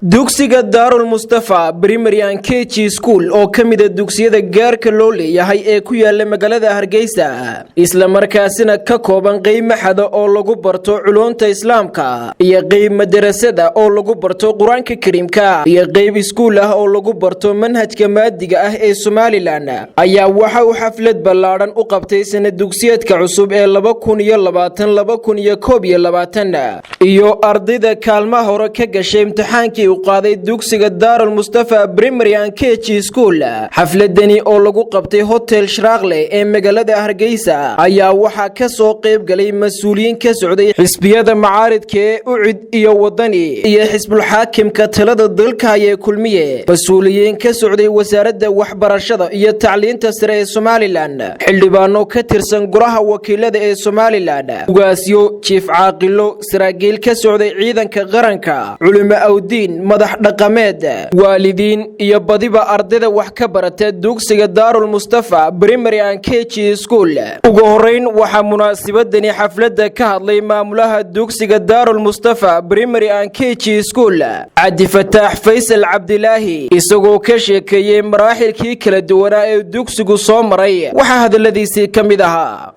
Dugsiga Daarul Mustafa Primary and KG School, oo ka mida dugsiyada gaarka loo leeyahay ee ku yaala magaalada Hargeysa, islamarkaasina ka kooban qeyb machad ah oo lagu barto culuumta Islaamka iyo qeyb madarasada oo lagu barto Qur-aanka Kariimka iyo qeyb iskuul ah oo lagu barto manhajka maadiga ah ee Somaliland, ayaa waxa uu xaflad ballaadhan u qabtay sanad dugsiyeedka cusub ee 2020, 2021 iyo ardayda kaalmaha hore ka gashay imtixaankii uu qaaday dugsiga Daarul Mustafa Primary and KG School. Xafladani oo lagu qabtay Hotel Shraaqle ee magaalada Hargeysa ayaa waxaa ka soo qayb galay mas-uuliyiin ka socday xisbiyada mucaaridka ee UCID iyo Wadani iyo xisbulxaakimka talada dalka hayee Kulmiye, mas-uuliyiin ka socday Wasaaradda Waxbarashada iyo Tacliinta Sare ee Somaliland, xildhibaano ka tirsan Golaha Wakiilada ee Somaliland, ugaasyo, jiif caaqilo, saraakiil ka socday ciidanka qaranka, culimo awdiin, madax dhaqameed, waalidiin iyo badiba ardayda wax ka barata dugsiga Daarul Mustafa Primary and KG School. Ugu horeyn, waxaa munaasabadani xafladda ka hadlay maamulaha dugsiga Daarul Mustafa Primary and KG School, Cabdifataax Faysal Cabdilaahi, isagoo ka sheekeeyey maraaxilkii kala duwanaa ee dugsigu soo maray. Waxaa hadaladiisii ka mid ahaa: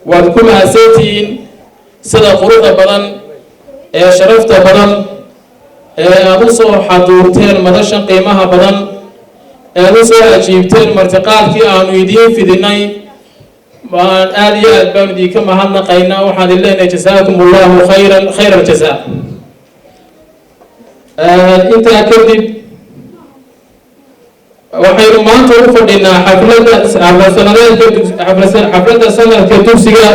Waad ku mahadsantihiin sida quruxda badan ee sharafta badan ee aada u soo xaduurteen madashan qiimaha badan, ee aada u soo ajiibteen martiqaadkii aanu idiin fidinay. Waan aada iyo aad baanu idinka mahadnaqaynaa. Waxaan idin leenahay jasaakum Allahu khayran, khayr aljazaa. Intaa kadib, waxaynu maanta u fadhinaa xafladda xaflad sanadeedka, xafladda sanadka dugsiga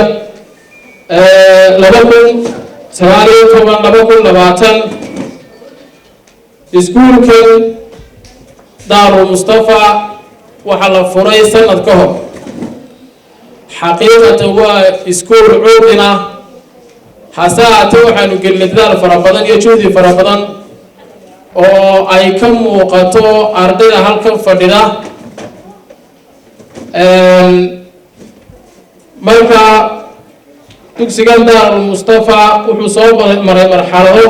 2019, 2020. Iskuulkan Daarul Mustafa waxaa la furay sanad ka hor. Xaqiiqatan waa iskuul cuudina, hase haatee waxaanu gelinay dadaal fara badan iyo juhdi fara badan oo ay ka muuqato ardayda halkan fadhida. Marka dugsigan Daarul Mustafa wuxuu soo maray marxalado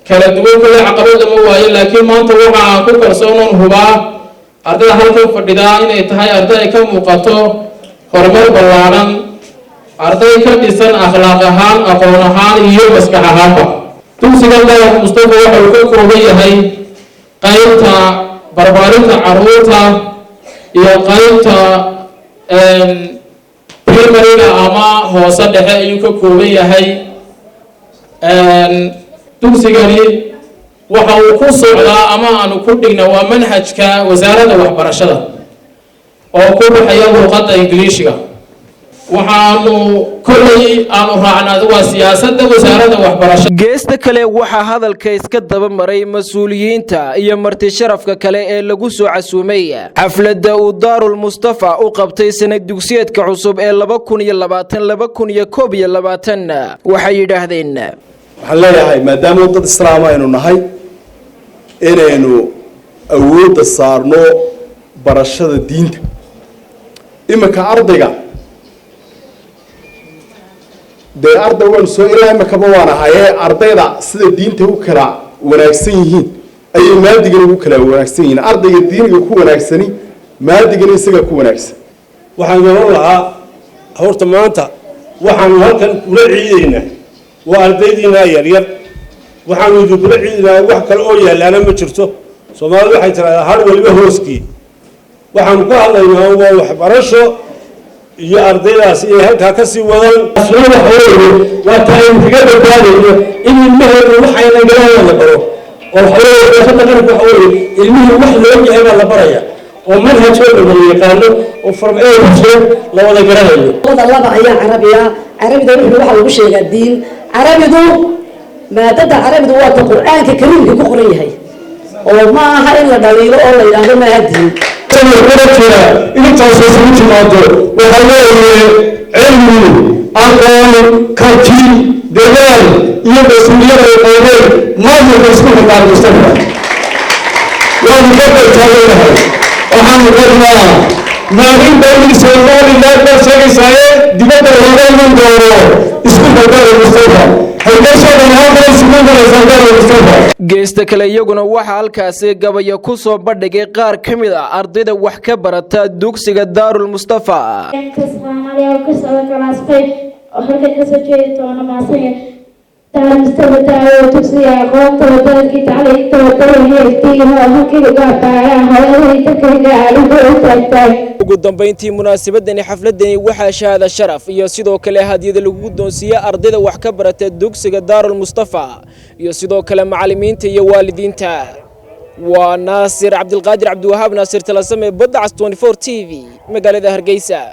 kala duwan. Kale caqabad lama waayo, laakiin maanta waxa aan ku kalsoonoon hubaa ardayda halkan fadhidaa inay tahay arday ay ka muuqato horumar ballaadhan, arday ka dhisan akhlaaq ahaan, aqoon ahaan iyo maskax ahaanba. Dugsigan Daarul Mustafa waxa uu ka kooban yahay qaybta barbaarinta caruurta iyo qaybta primaryga ama hoose dhexe ayuu ka kooban yahay. Dugsigani waxa uu ku socdaa ama aanu ku dhigna waa manhajka Wasaaradda Waxbarashada oo ku baxaya luuqadda Ingiliishiga. Waxaanu kolley aanu raacnaa waa siyaasadda Wasaaradda Waxbarashada. Geesta kale, waxaa hadalka iska daba maray mas-uuliyiinta iyo marti sharafka kale ee lagu soo casuumay xafladda uu Daarul Mustafa u qabtay sanad dugsiyeedka cusub ee 2020, 2021. Waxay yidhaahdeen: Waxaan leeyahay, maadaama dad Islaam aynu nahay, inaynu awoodda saarno barashada diinta. Iminka ardayga dee arday waynu soo ilaa imikaba waan ahaye, ardayda sida diinta u kala wanaagsan yihiin ayay maadigana ugu kala wanaagsan yihiin. Ardayga diiniga ku wanaagsani maadigana isaga ku wanaagsan. Waxaan garan lahaa horta, maanta waxaanu halkan kula ciidaynaa waa ardaydiinaa yaryar. Waxaanu idinkula ciidaynaa, wax kale oo yaalaana ma jirto. Soomaalidu waxay tiraahdaa har waliba hooskii. Waxaanu ka hadlaynaa waa waxbarasho iyo ardaydaas inay halkaa ka sii wadaan. Asna waxa weeye waa ta aynu kaga badbaadayno in ilmaheenu waxayna garan la baro, oo waxa weeye siyaasadda qaranka waxa weeye ilmihii wax loo yahay baa la baraya, oo manhajoo la wada yaqaano oo from A to Z la wada garanayo. Laba laba ayaa Carabiya. Carabida wuxuu waxaa lagu sheegaa diin. Carabidu, maadada Carabidu waa ta Qur-aanka Kariimka ku qoran yahay, oo ma aha in la dhaliilo oo la yidhaahdo maaha diin. Kuna jira intaasoo isugu timaado, waxaa weeye cilmi, aqoon, karti, dadaal iyo mas-uuliyad ay qaadeen maamulka iskuulka Daar Mustafa. Waanu ka bartaaganahay, waxaanu qabnaa maalin baa Somaliland baad sheegaysaaye dibadda looga iman doono iskuulka Daar Mustafa. Hargeysa halkan isugu imanaysaa Daarul Mustafa. Geesta kale, iyaguna waxaa halkaasi gabaya ku soo bandhigay qaar ka mid ah ardayda wax ka barata dugsiga Daarul Mustafa. Soomaaliya oo ka socda class 5 oo halkan kasoo jeedi doona maasanya. Daarul Mustafa daawo dugsiga aqoonta, wadadkii tacliinta, wadada heertii halkayga gaabaayaa hawladii dadkayga aligu u taagtaag. Ugu dambayntii munaasabadani, xafladani, waxaa shahaada sharaf iyo sidoo kale hadiyada lagu guddoonsiiyey ardayda wax ka barata dugsiga Daarul Mustafa iyo sidoo kale macallimiinta iyo waalidiinta. Waa Naasir Cabdilqaadir Cabdiwahaab, Naasir Talasame, Badda Cas 24 TV, magaalada Hargeysa.